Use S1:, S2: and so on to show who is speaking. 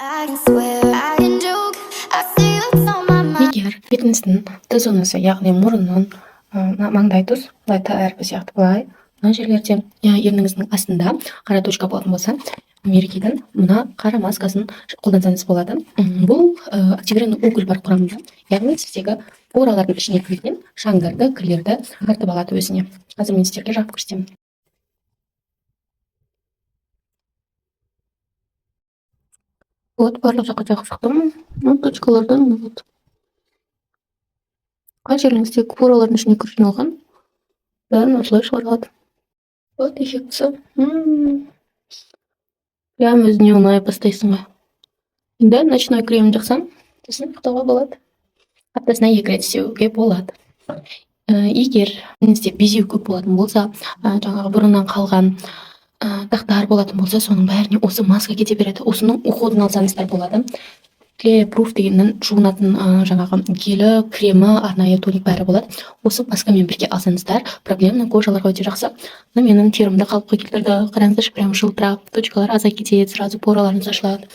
S1: I can swear, I can joke. I say what's on my mind.
S2: Егер бетіңіздің Т зонасы, яғни мұрынның, мына маңдай тұс, былай Т әрпі сияқты, былай мына жерлерде, ерніңіздің астында қара точка болатын болса, Mary Kay'дің мына қара маскасын қолдансаңыз болады. Бұл активированный уголь бар құрамында, яғни сіздегі поралардың ішіне кірген шаңдарды, кірлерді тартып алады өзіне. Қазір мен сіздерге жағып көрсетемін. Вот, барлық жаққа жағып шықтым. Ну, точкалардан, вот, қай жеріңізде поралардың ішіне кір жиналған, бәрін осылай шығарады. Вот эффектісі. Прям өзіңе ұнай бастайсың ғой. Енді ночной крем жақсаң, сосын ұйықтауға болады. Аптасына екі рет істеуге болады. Егер бетіңізде безеу көп болатын болса, жаңағы бұрыннан қалған дақтар болатын болса, соның бәріне осы маска кете береді. Осының уходын алсаңыздар болады. Clear Proof дегеннің жуынатын жаңағы гелі, кремі, арнайы тоник, бәрі болады. Осы маскамен бірге алсаңыздар, проблемный кожаларға өте жақсы. Мына менің терімді қалыпқа келтірді. Қараңыздаршы, прям жылтырап, точкалар азайып кетеді, сразу пораларыңыз ашылады.